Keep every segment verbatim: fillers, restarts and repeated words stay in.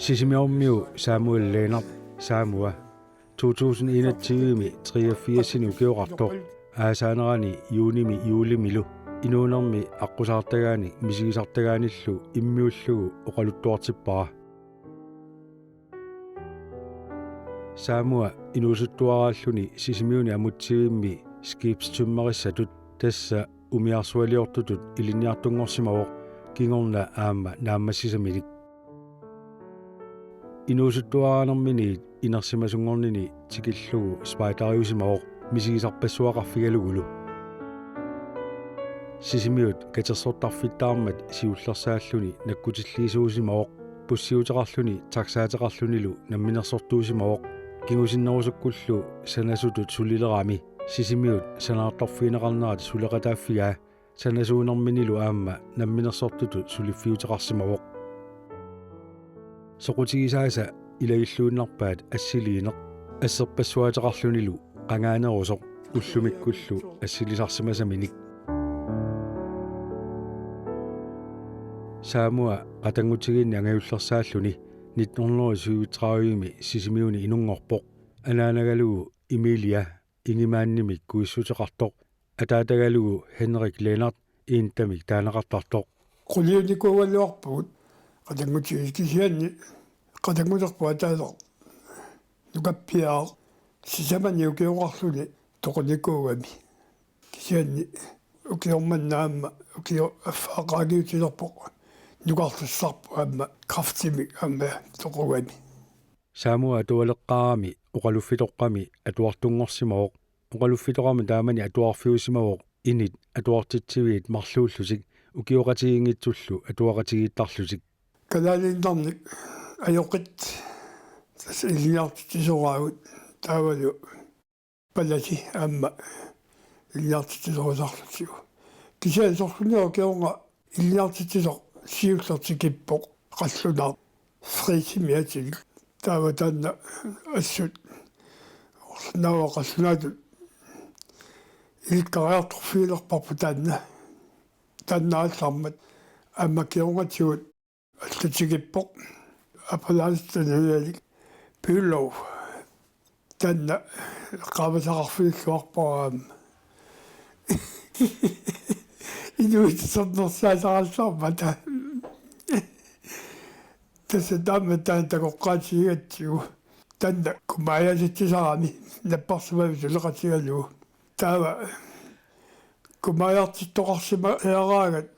Sisimiormiu Samuel Lennert, Samua, to tusind enogtyve-mi treogfirsini ukioqartoq, aasaanerani juunimi juulimilu inuunermi aqqusaartagaanik misigisartagaanillu immiullugu oqaluttuartippara. Samua inuusuttuaraalluni Sisimiuni amutsivimmi skibstømmerissatut, tassa umiarsualiortutut, ilinniartunngorsimavoq kingorna aamma naammassisaminik. Inuusuttuaraanerminiit inersimasunngornini tikillugu spejderiusimavoq misigisarpassuaqarfigalugulu. Sisimiut katersortarfittaarmat siullersaalluni nakkutilliisuusimavoq, bussiuteqarluni taxaateqarlunilu namminersortuusimavoq, kingusinnerusukkullu sanasutut sulilerami Sisimiut sanaartorfigineqarnerat suleqataaffigaa, sanasuunerminilu aamma namminersortutut suliffiuteqarsimavoq. Soqutigisaasa ilagilluinnarpaat assiliineq, asserpassuaateqarlunilu qangaanerusoq ullumikkullu assilisarsimasaminik. Samua qatanngutigiinni angajullersaalluni nitten hundrede syvogtredive-mi Sisimiuni inunngorpoq. Anaanagalugu Emilia ingimaannimik kuissuteqartoq, ataatagalugu Henrik Lennert Iintamik taaneqartartoq. Quliunikuugaluarpugut qatanngutigiit, kisianni qatannguterput ataaseq nukappiaraq sisamani ukioqarluni toqunikuugami. Kisianni ukioq manna aamma ukioq affaa qaangiutilerpoq, nukarlissarpoq aamma kræftimik aamma toqugami. Samua atualeqqaarami oqaluffitoqqami atuartunngorsimavoq. Oqaluffitoqami taamani atuarfiusimavoq init atuartitsiviit marluullutik ukioqatigiinngitsullu atuaqatigiittarlutik. Kalaaliinnarnik ajoqit tassa ilinniartitsisoraagut, taavalu palasi aamma ilinniartitsisorusarlutigu. Kisianni sorsunnerup kingorna ilinniartitsisoq siulleq tikippoq qallunaaq, frisimi atilik. Taava taanna assut orlanaava qallunaatut ilikkariartorfigilerparput taanna. Taanna aallarmat aamma kingornatigut allatut tikippoq. Appalaasianut nunalik Bülow. Taanna eqqaamasaqarfigilluarpara aamma. Inuit sermersaasarallarmata. Tassa taama taanna takoqqaatigigatsigu. Taanna kumaajaatitsisarami napparsimavimmi suleqatigalugu. Taava kumaajartittoqarsimariaraagat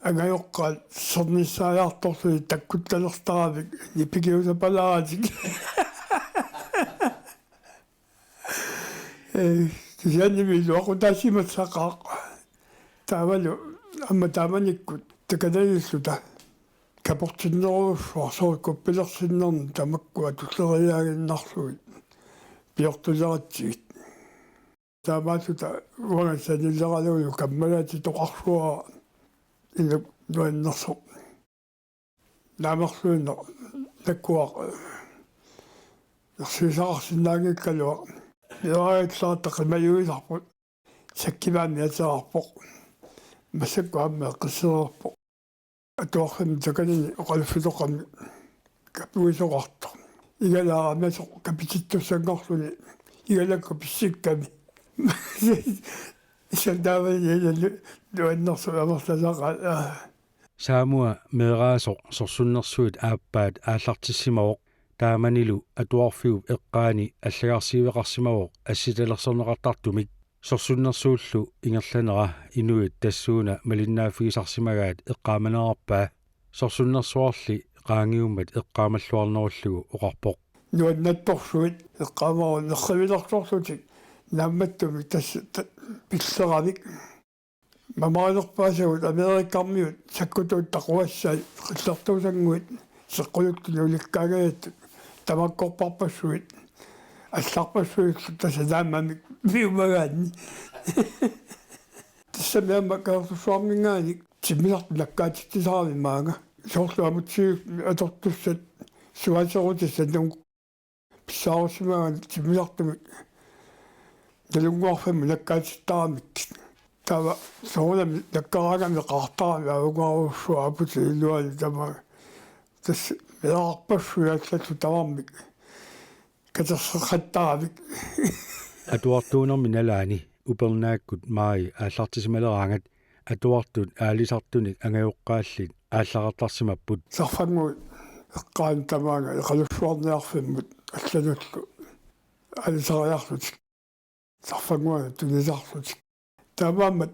angajoqqaat sernissaajartorlugit takkuttalertaramik nipigiusapalaaratik. Ee, kisiannimi iluaqutaasimassaqaaq. Taavalu aamma taamanikkut takanagilluta kaportinnerujussuaq, soorlu kuppilersinnarneq tamakku atulleriiaaginnarlugit piortuleratsigit. Taamaalluta uanga sanileralugu kammalaatitoqarsuara inuk nuannersoq. Naamerluinnaq nakkuaq nersiisaqarsinnaanngikkaluaq. Niuariallaarta qimajuisarput. Sakkimaami ateqarpoq. Massakkut aamma eqqissireerpoq. Atuarfimmi takanani oqaluffitoqarami kapuisoqartoq. Igalaaramiasoq kapitittussanngorluni igalakku pissikkami. Sandaavani ilallu nuannersoq amerlasaqaat. Saamua meeraasoq sorsunnersuit aappaat aallartissimavoq. Taamanilu atuarfiup eqqaani allagarsiiveqarsimavoq assitalersorneqartartumik. Sorsunnersuullu ingerlanera inuit tassuuna malinnaaffigisarsimagaat eqqaamanerarpaa. Sorsunnersuarli qaangiummat eqqaamalluarnerullugu oqarpoq: Nuannattorsuit eqqaamaruit nerrivilersorlutik naammattumik tassa ta-, pilleramik. Mamarilerpaasagut Amerikarmiut sakkutuut taquassai qillertuusannguit seqqulluttuni ulikkaangajattut tamakkorparpassuit allarpassuillu tassa naammamik piumagaanni. Tassami aamma Kangerlussuarminngaanniit timmisartut nakkaatitsisarami maanga. Soorlu amutsivik atortussat suaaserutissat nungu pissaarusimagaanni timmisartumik nalunnguarfimmut nakkaatittaramikkit. Taava soorunami nakkaraangami qaartarami avungarujussuaq aputit iluanni tamaat. Tassa meerarpassuit allallu tamarmik katerseqattaramik. Atuartuunermi nalaani upernaakkut Maaji aallartisimaleraangat atuartut aalisartunik angajoqqaallit aallartarsimapput. Sarfannguit eqqaani tamaanga Eqalussuarniarfimmut allanullu aalisariarlutik. Sarfannguanut tunisarlutik. Taamaammat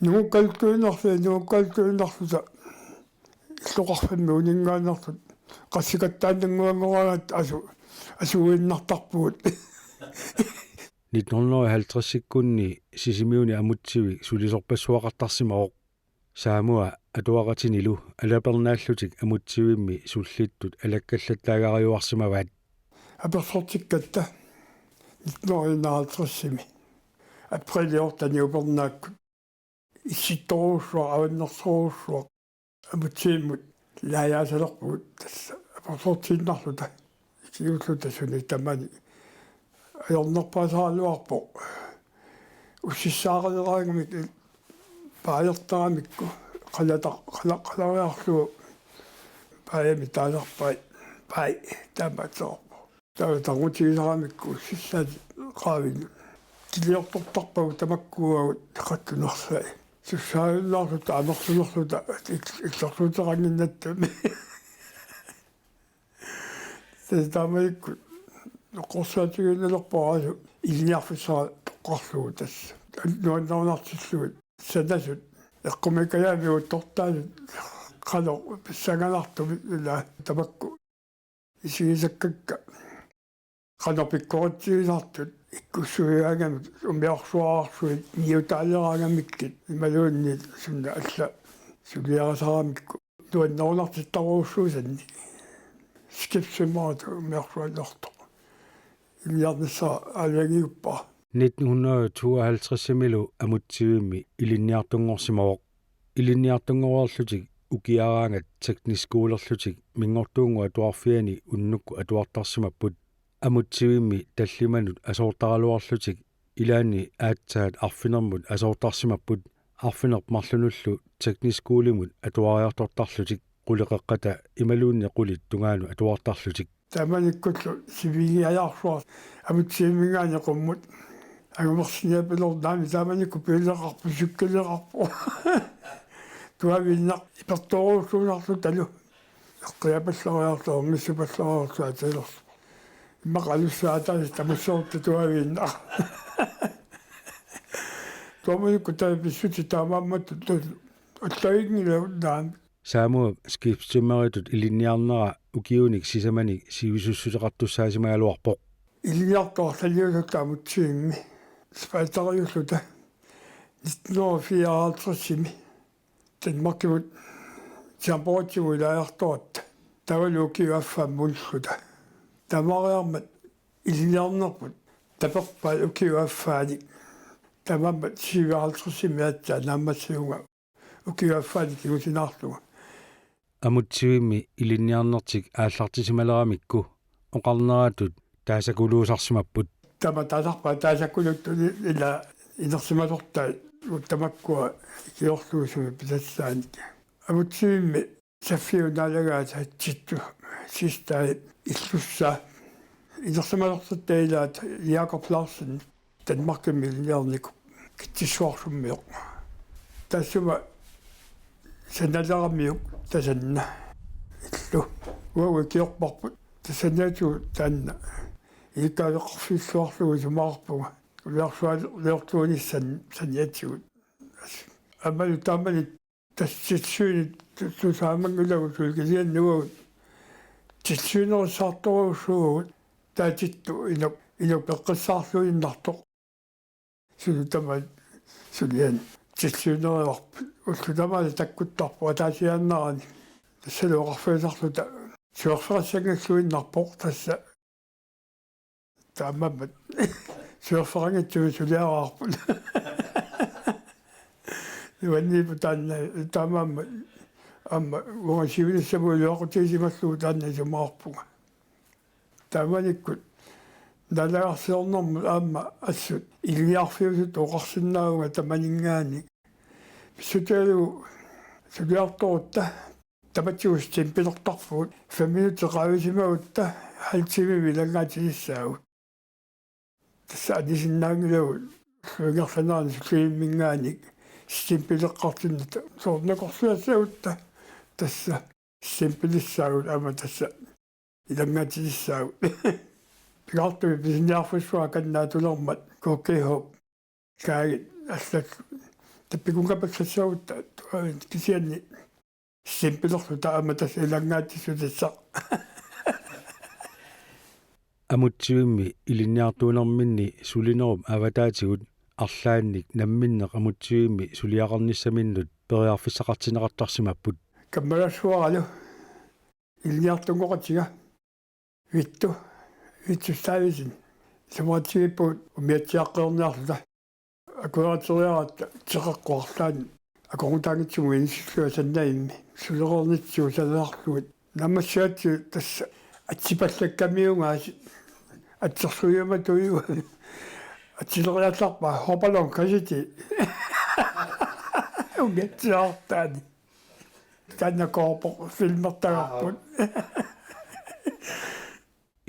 nungukkaluttuinnarluta, nungukkaluttuinnarluta illoqarfimmi uninngaannartut qassikattaannannguanngoraangat asu-, asuinnartarpugut. Nitten hundrede og halvtredsikkunni Sisimiuni Amutsivik sulisorpassuaqartarsimavoq. Saamua atuaqatinilu alapernaallutik Amutsivimmi sullittut alakkallattaagariuarsimavaat. Apersortikkatta nitten hundrede og enoghalvtredsimi aprilip ottende upernaakkut issittorujussuaq, avannersorujussuaq Amutsivimmut laajaasalerpugut, tassa apersortiinnarluta. Ikiuulluta suni tamani ajornerpaasaraluarpoq. Ussissaaqaleraangamik paajartaramikku qalata-, qala-, qalariarlugu paajami taasarpai, paaj taamaattoorpoq. Taava tangutigisaramikku ussissaatit qaavinnut kiliortortarpagut tamakkuuagut qattunersai. Sussaajunnaarluta amerlanerluta il-, illorsuuteqannginnattami. Tassa taamanikkut noqqorsaatigiinnalerpoq asu ilinniarfissara toqqarlugu tassa. Nuannarunartillugit sanasut eqqumiikkajaamik uuttortaasut qanoq pissanganartumik ila tamakku isigisakkakka. Qanoq pikkoritsigisartut ikkussuigaangamik umiarsuararsuit niutaaleraangamikkit imaluunniit suna alla suliarisaramikku nuannarunartittarujussuusannik. Skibstømmeritut umiarsualertoq ilinniarnissara aalajangiuppara. Nitten hundrede og tooghalvtredsimilu Amutsivimmi ilinniartunngorsimavoq. Ilinniartunngoreerlutik ukiaraangat teknisk skolerlutik Minngortuunnguup Atuarfiani unnukkut atuartarsimapput. Amutsivimmi tallimanut asoortaraluarlutik ilaanni aatsaat arfinermut asoortarsimapput, arfineq-marlunullu teknisk skolemut atuariartortarlutik. Quleqeqqata imaluunniit qulit tungaanut atuartarlutik. Taamanikkullu sivigiajaarsuar Amutsivimminngaanniit qummut angumersiniapiloornaami taamanikkut biileqarpoq, cykeleqarpoq. Tuaviinnaq ipertoorujussuusarlutalu. Eqqiapallariarlugu, erngissupallariarlugu atiilersoq. Immaqa alussaa ataasiit tamassuartut tuaviinnaq. Taamanikkut taava pissutsit taamaammat tu-, tu-, allaginngilagut naamik. Saamuup skibstømmeritut ilinniarnera ukiunik sisamanik sivisussuseqartussaasimagaluarpoq. Ilinniartoq arlaliusutut Amutsivimmi spejderilluta nitten hundrede og fireoghalvtredsimi Danmarkimut Chambortimut ilaajartoratta. Taavalu ukiup affaani muulluta. Taamaariarmat ilinniarnerput taperpaat ukiup affaanik. Taamaammat syvoghalvtredsimi aatsaat naammassivunga ukiup affaanik kingusinaarlunga. Amutsivimmi ilinniarnertik aallartisimaleramikku oqarneratut taasakuluusarsimapput. Taama taasarpaat taasakuluttut ila inersimasortai tamakkua ikiorlugu sumi pisassaanik. Amutsivimmi saffiup naalagaasa Tittu Sistai illussaa. Inersimasortatta ilaat Jakob Larsen Danmarkimi ilinniarnikuuvoq Kitsissuarsummiu. Taassuma sanaleramiuk tasanna. Illu. Uagut ikiorparput. Tassaniatigut taanna. Iikkaaleqarfilluarlugu isumaqarpunga. Uliarsualiortuunissan saniatigut. Aammalu taamani tassa tilsyni tu-, tusaamanngilaq suli kisianni uagut tilsynerissaartorujussuuvugut taava Tittu inuk, inuk peqqissaarluinnartoq. Suli tamaat suliani tilsynerivarput. Ullut tamaasa takkuttarpoq ataasiaannarani. Tassalu oqarfigisarluta suerfeqassanngilluinnarpoq tassa. Taamaammat suerfeqanngitsumik suliaraarput. Nuanniippoq taanna, taamaammat aamma uanga siunissamut iluaqutigisimallugu taanna isumaqarpunga. Taamanikkut naalagarsiornermut aamma assut ilinniarfiusutut oqarsinnaavunga tamaninngaanniit. Pissutigalugu suliartorutta Tamatigut stempelertarpugut, fem minutter qaavisimagutsigu halv timemi ilanngaatissaagut. Tassa anisinnaanngilagut ingerlanerani sulliniminngaanniit stempelertartinnagu soorlu nakorsuassagutta tassa stempelissaagut aamma tassa ilanngaatissaagut. Pingaartumik pisiniarfissuaq kannaatulermat K G H-p kaagit allat tappikunngapassassagut kisianni stempelerluta aamma tassa ilanngaatissutissaq. Amutsivimmi ilinniartuunerminni sulinerup avataatigut arlaannik namminneq Amutsivimmi suliaqarnissaminnut periarfissaqartinneqartarsimapput. Kammalassuaralu ilinniartunngoqatiga Vittu, Vittus Davidsen. Isumaqatigiippugut umiatsiaqqeerniarluta. Akueriateriaratta teqeqqut arlaannik akornutaanngitsumut inissillugu Sannavimmi. Sulereernitsigut sanasarlugit. Naammassigatsigu tassa atsipallakkamiugaasi. Atsersuiumatuigu. Atsileriallarpaa hopalong kasiti. Umiatsiaartaani. Taanna Kårborg filmertagarput.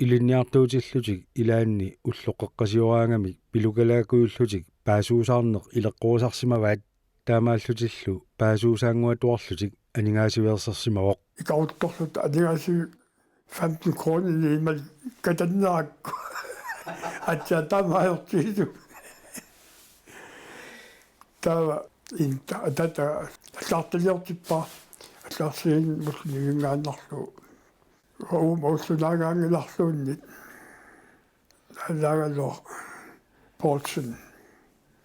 Ilinniartuutillutik ilaanni ulloqeqqasioraangamik pilukalaakuullutik paasuusaarneq ileqqorisarsimavaat, taamaallutillu paasuusaannguatuarlutik aningaasiveersersimavoq. Ikaruttorluta aningaasivi femten kroner imaluunniit katannerakku. Aatsaat taama ajortigisumik. Taava inta atata allaartaliortippara. Allaarsiinnarlugu nivingaannarlugu. Uuma ullunaagaanngilarluunniit. Allaagaluaq Poulsen.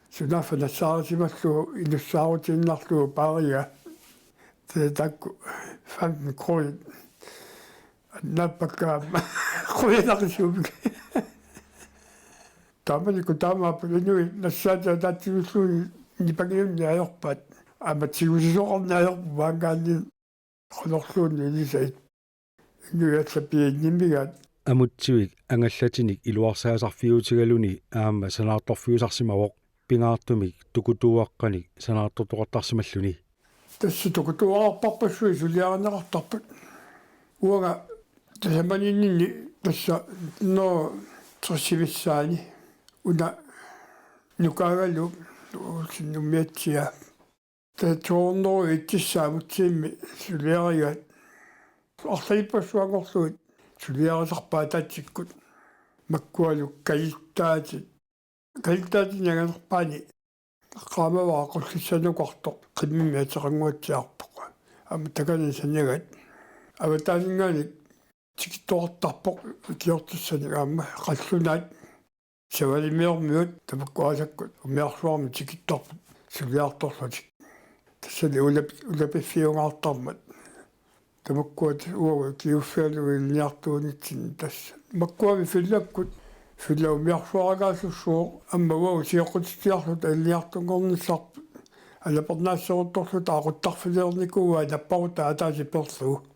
Sunaaffa nassaarisimallugu inussaarutiinnarlugu paariga. Tassa taakku femten kroner. Annaappakkami. Qujanarsuumik. Taamanikkut taamaapput inuit nassaatigut ataatsimilluunniit nipangiunneq ajorpaat. Aamma tigusisoqarneq ajorput maanngaanniit qanorluunniit ilisai. Inuit allat piginnimigaat. Amutsivik angallatinik iluarsaasarfiutigaluni aamma sanaartorfiusarsimavoq pingaartumik tukutuuaqqanik sanaartortoqartarsimalluni. Tassa tukutuuarpassuit suliarineqartarput. Uanga tassamaninninni tassa no tressivissaani una nukaagalu usinnummiatsia. Tassa to hundrede itsissaa Amutsivimmi suliarigaat. Arlalippassuanngorlugit suliarisarpaat ataatsikkut. Makkualu kalittaatit. Kalittaatit nanganerpaani qaamavara Qullissanukartoq qimmimmi ateqannguatsiarpoq. Aamma takanani saniagat. Avataaninngaanniit tikittoqartarpoq ikiortissanik aamma qallunaat. Savalimiormiut tamakkuasakkut umiarsuarmi tikittarput suliartorlutik. Tassani ulap-, ulapiffiungaartarmat. Tamakkuat uagut ikiuuffigalugu ilinniartuunitsinni tassa. Makkuami fillakkut, filla umiarsuaragaasussuuq, aamma uagut sioqqutitsiarluta ilinniartunngornissarput. Alapernaasseruttorluta aquttarfiliornikuuaa napparutaa ataaseq peerlugu.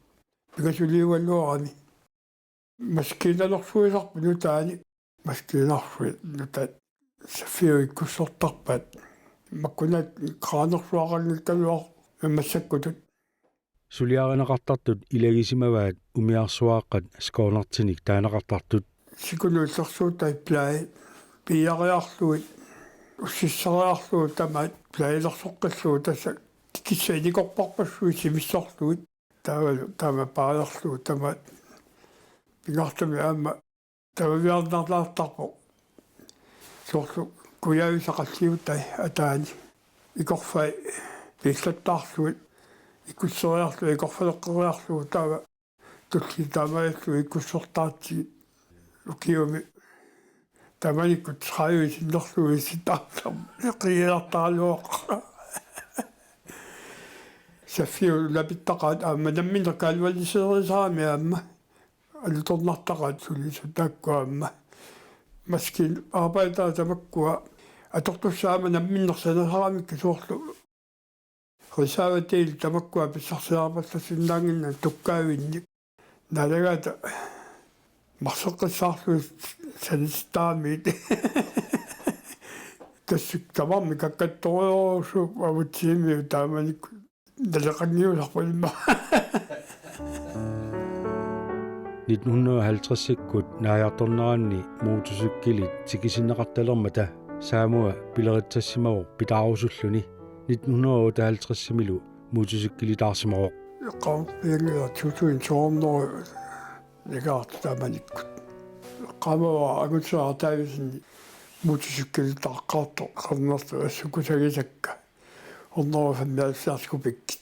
Pingasuliugaluarami. Maskiinalersuisarput nutaani. Maskiinarsuit nutaat saffiup ikkussortarpaat. Makkunaat kraanersuaqanngikkaluarput massakkutut. Suliarineqartartut ilagisimavaat umiarsuaaqqat skovnartinik taaneqartartut. Sikunut illersuutai blade piiariarlugit ussissariarlugit tamaat bladelersoqqillugu tassa kissap inikorparpassuit simissorlugit. Taava taama paalerlugu tamaat pingaartumik aamma taamaviarnarlaartarpoq. Soorlu kujaavisa qalliutai ataani. Ikorfai piillattaarlugit. Ikkusseriarlugu, ikorfaleqqeriarlugu taava tulliit taamaalillugit ikkussortaartigit. Ukiumi taamanikkut tredive sinnerlugu issittaartarmat. Qiiartaraluaq. Saffiup ulapittaqaat aamma namminneq galvaniserisarami aamma. Alutornartaqaat sulisut taakku aamma. Maskinarbejderit tamakkua atortussaammat namminneq sanasaramikku soorlu. Reservedele tamakkua pissarsiarpallassinnaannginnami tukkaavinnik. Naalagaata marseqqissaarlugit sanasittaramikkit. Tassa tamarmik kakkattorujussuupput Amutsivimmiut taamanikkut. Naleqanngiusarput immaqa. Nitten hundrede og halvtredsikkut naajartorneranni motorcykelit tikisinneqartalermata Saamua pileritsassimavoq pitaarusulluni. Nitten hundrede og otteoghalvtredsimilu motorcykelitaarsimavoq. Eqqaamavara to tusind to hundrede nigaartut taamanikkut. Eqqaamavara Anguteraq Davidsen motorcykelitaaqqaartoq qernertoq assut kusagisakka. Hundrede femoghalvfjerds kubikkit.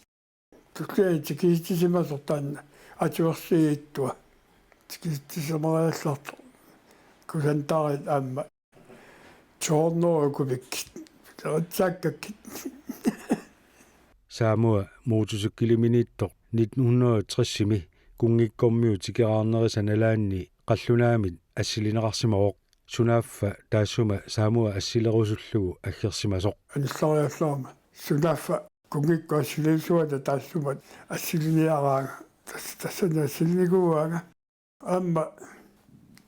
Tulliani tikisitsisimasoq taanna atuarsiittua. Tikisitsisimariallartoq. Kusantaarit aamma. To hundrede kubikkit. Taritsaakkakkit. Saamua motorcykeliminiittoq nitten hundrede og tresimi kunngikkormiut tikeraarnerisa nalaanni qallunaamit assilineqarsimavoq. Sunaaffa taassuma Saamua assilerusullugu aggersimasoq. Anillariallarama. Sunaaffa kunngikkut assiliisuata taassuma assiliniaraanga. Tas-, tassani assilinikuuaanga. Aamma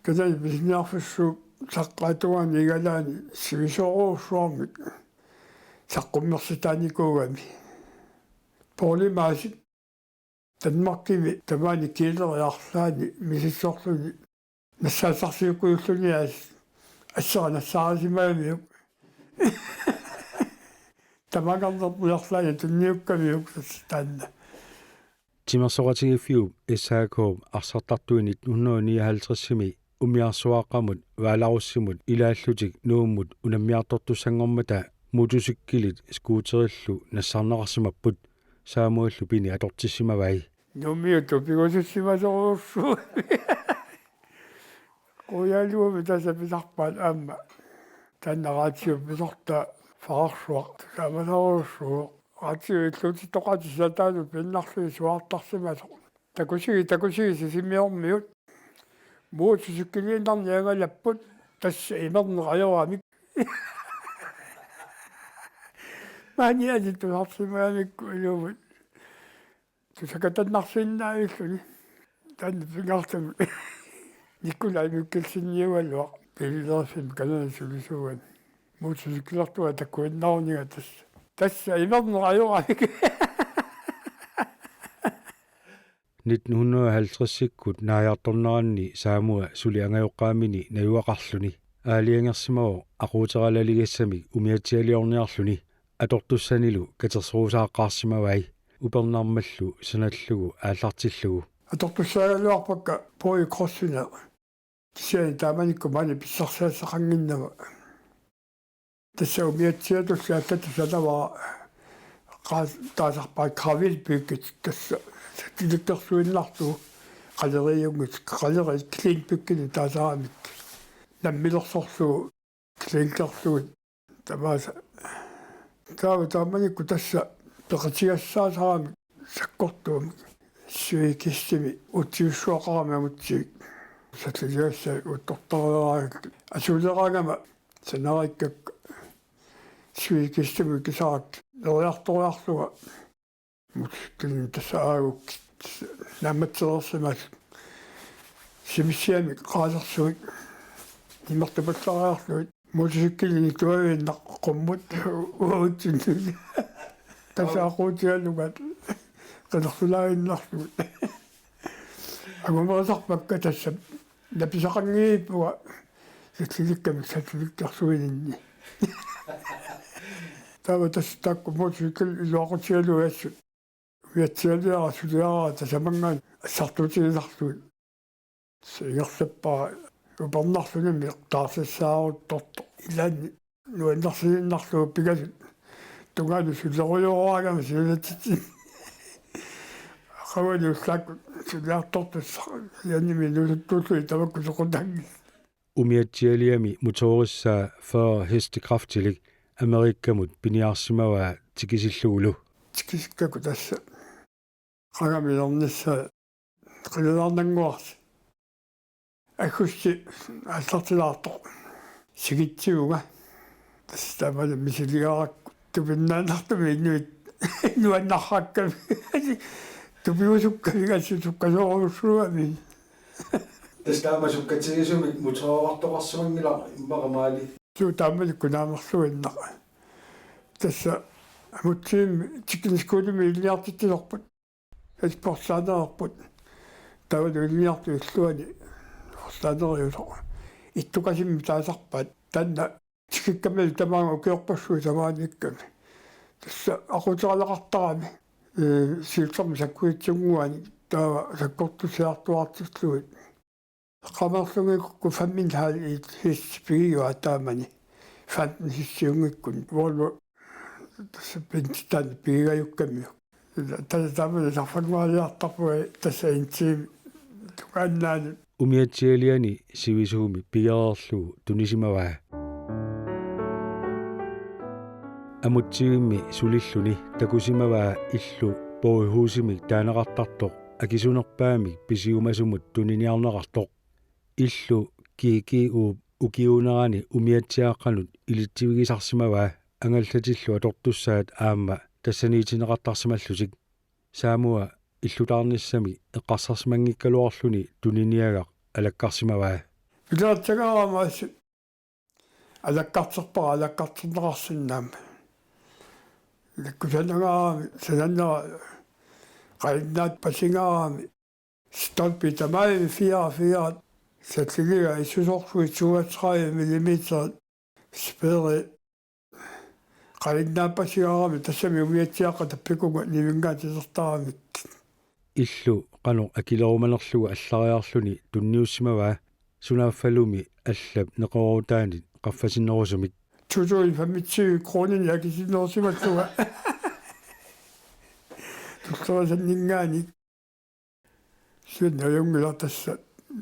kanani pisiniarfissuup saqqaata tungaani igalaani sivisoorujussuarmik saqqummersitaanikuugami. Poorlimaasip Danmarkimi tamaani kiileriarlaani misissorluni nassaassarsiukkusulluni as-, assera nassaarisimagamiuk. Tamaanngarnerpiarlaani tunniukkamiuk tassa taanna. Timersoqatigiiffiup S A K-p arsartartui nitten hundrede og nioghalvtredsimi umiarsuaaqqamut Vaalarussimut ilaallutik Nuummut unammiartortussanngormata motorcykelit scooterillu nassarneqarsimapput. Saamuallu pini atortissimavai. Nuummiut tupigusussimasorujussuupput. Qujaluami tassa pisarpaat aamma. Taanna radiop pisortaa fyrresuaq. Taamasorujussuuvoq. Radio illuutittoqartissataalu pinnarlugit suaartarsimasoq. Takusigi, takusigi Sisimiormiut. Motorcykeliinnarnik angalapput. Tassa imerneq ajoramik. Maani alittusarsimagamikku ilummut. Tusakatannarsinnaavilluni. Taanna pingaartumik. Nikolai Mikkelsenniugaluaq. Pilerissumik kanani sulisuugami. Motorcykelertunga takuinnaruniga tassa. Tassa imerneq ajoramik. Nitten hundrede og halvtredsikkut naajartorneranni Saamua suli angajoqqaamini najugaqarluni. Aalajangersimavoq aquuteralaligassamik umiatsialiorniarluni. Atortussanilu katersorusaaqqaarsimavai. Upernarmallu sanallugu aallartillugu. Atortussaagaluarpakka Boje Kreutzfeldt. Kisianni taamanikkut maani pissarsiassaqannginnama. Tassa umiatsiatulli allatut sanavara qaa-, taasarpaat gravelbygget tassa satellikkersuinnarlugu qaleriiunngit, qaleri clean byggenik taasaramik. Nammilersorlugu cleankerlugit tamaasa. Taava taamanikkut tassa peqatigassaasaramik sakkortuumik. Svigesimi utsiussuaqarami amutsivik. Salliligassai uuttortariaraangakkit. Asuleraangama sanarikkakka. Svigesimi kisarakkit. Neriartoriarlunga. Motorcykelimik tassa aagukkit. Naammatsereersimasut. Simissiamik qaasersuit. Imertupallariarlugit. Motorcykelinik tuaviinnaq qummut uatsinnut. Tassa aquutigalugaat qinersulaaginnarlugit. Angumerisarpakka tassa napisaqanngiippunga sallilikkamik sallilikkersuininni. Taava tassa taakku motorcykelit iluaqutigalugit assut. Umiatsialiara suliaraara tasamanngaanniit assartuutigisarlugit. Ingerlappara upernarlunimi taarsisaaruttortoq. Ilaanni nuannersiniinnarlugu pingasut. Tungaanut sulerujoraangama siunatitsinni. Aqaguani ullaakkut suliartortussaq. Ilaannimi nusuttuullugit tamakku soqutaanngillat. Umiatsialiami motorissaa fyrre hestekræftilik Amerikkamut piniarsimavaa tikisillugulu. Tikisikkakku tassa qangami ilernissaa qilanaarnannguarsi. Aggusti aallartilaartoq. Sigitsivunga. Tassa taamani misiligarakku tupinnaannartumik inuit nuannarrakkami. Tupigusukkamik assut sukkasoorujussuugami. Tassa taama sukkatigisumik motoreqartoqarsimanngilaq immaqa maali. Suu taamanikkut naamerluinnaq. Tassa amutsivimmi teknisk skolemi ilinniartitsilerput. Sportslærerput. Taava ilinniartut illuanni forstanderiusoq. Ittukasimmik taasarpaat taanna tikikkamilu tamaanga ukiorpassuit tamaaniikkami. Tassa aquuteraleqartarami, ee, siullermik sakkuitsunnguanik taava sakkortusiartuaartillugit. Eqqaamallunngikkukku femoghalvfems hest pigigaa taamani. Femten hestiunngikkunik. Volvo tassa pintitan pigigajukkamiuk. Tassa taamani sarfanngualiartarpunga tassa en time tungaannaanut. Umiatsialiani sivisuumik pigereerlugu tunisimavaa. Amutsivimmi sulilluni takusimavaa illu Borghusimik taaneqartartoq akisunerpaamik pisiumasumut tuniniarneqartoq. Illu G G U-p ukiuunerani umiatsiaaqqanut ilitsivigisarsimavaa angallatillu atortussaat aamma tassaniitineqartarsimallutik. Saamua illutaarnissamik eqqarsarsimanngikkaluarluni tuniniagaq alakkarsimavaa. Pilaatsagarama alakkarterpara alakkarterneqarsinnaammat. Ilakkusanagarami sanannera qalinnaat pasigarami. Stolpi tamaani fire fire salliliga issusorsuit toogtredive millimeter spære qalinnaat pasigarami tassami umiatsiaaqqat tappikunga nivingaatilertaramik. Illu qanoq akilerumanerlugu allariarluni tunniussimavaa sunaaffalumi allap neqeroorutaanit qaffasinnerusumik. Tutuin femogtyve kroninik akisinnerusimallunga. Tulleriisanninngaanniit. Siunniunngilaq tassa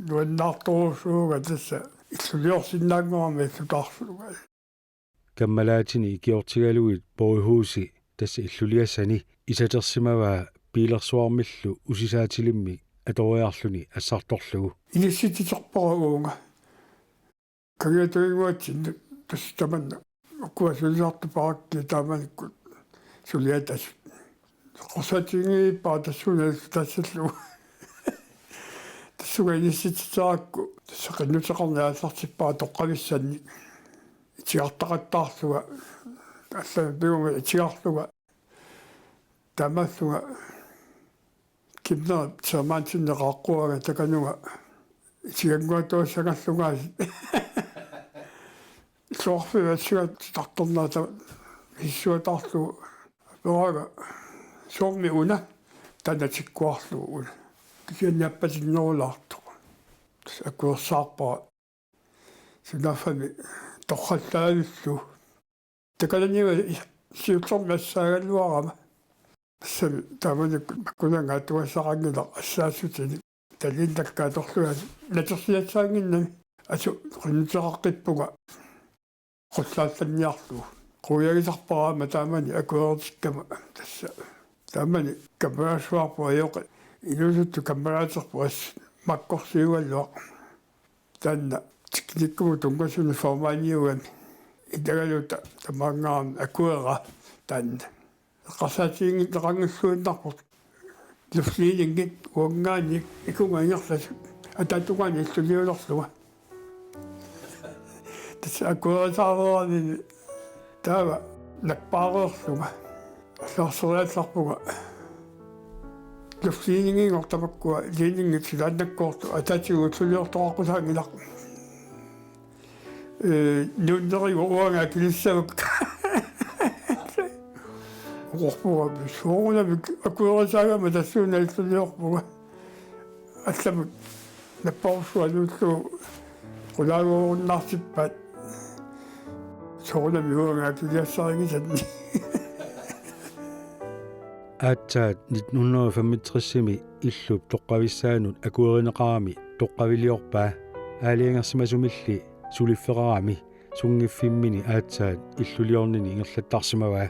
nuannaartorujussuuvunga tassa illuliorsinnaanngoramik illutaarlunga. Kammalaatini ikiortigalugit Borghusi tassa illuliassani isatersimavaa biilersuarmillu usisaatilimmik atoriarluni assartorlugu. Inissitsiterpara uunga. Kangiatuinnguatsinnut tassa tamanna. Ukua sulisaartuparakku taamanikkut suliatasut. Qorsatigiippaa tassuuna tassallu. Tassunga inissitsiterakku tassa qinnuteqarneq aallartippara toqqavissannik. Itigartaqattaarlunga. Allamik piguma itigarlunga. Taamaallunga. Kimnerip sermantinneqaqqunga takanunga isigannguatuassanngorlunga. Soorfivassiga titartornaata issuataarlugu aperaanga soormi una taanna tikkuarlugu una. Kisianni appatinnerulaartoq. Akuersaarpara. Sunaaffami torrallaavillugu. Takananiua siullermi assaagaluarama. Assami taamanikkut makkunannga atugassaqanngilaq assaassutenik. Talinnakka atorlugu natersiassaannginnami. Asu qinnuteqaqqippunga. Qullaallanniarlugu. Quiagisarpara aamma taamani akueritikkama tassa. Taamani kammalaassuarput ajoqi. Inuusuttut kammalaaterput assut makkorsiugaluaq. Taanna teknikkumut tunngasunik formandiugami. Ilagaluta tamaanngaarami akuera taanna. Eqqarsaatiginngitsoqanngilluinnarpoq. Luftledningit uanngaanniit ikunga ingerlasut. Ataatungaani illuliulerlunga. Tassa akuerisaareerami taava nappaareerlunga. Allarseriallarpunga. Luftledningit tamakkua ledningit silaannakkoortut ataatigut illuliortoqaqqusaanngilaq. Ee, nuunnerigut uanga akilissavakka. Oqorpunga soorunami akuerisaagama tassuuna illuliorpunga. Allamut napparujussuaq nuullugu qulaagoorunnaartippaat. Soorunami uanga akiliassarigisanni. Aatsaat nitten hundrede og femogtresimi illup toqqavissaanut akuerineqarami toqqaviliorpaa aalajangersimasumilli suliffeqarami sunngiffimmini aatsaat illuliornini ingerlattarsimavaa.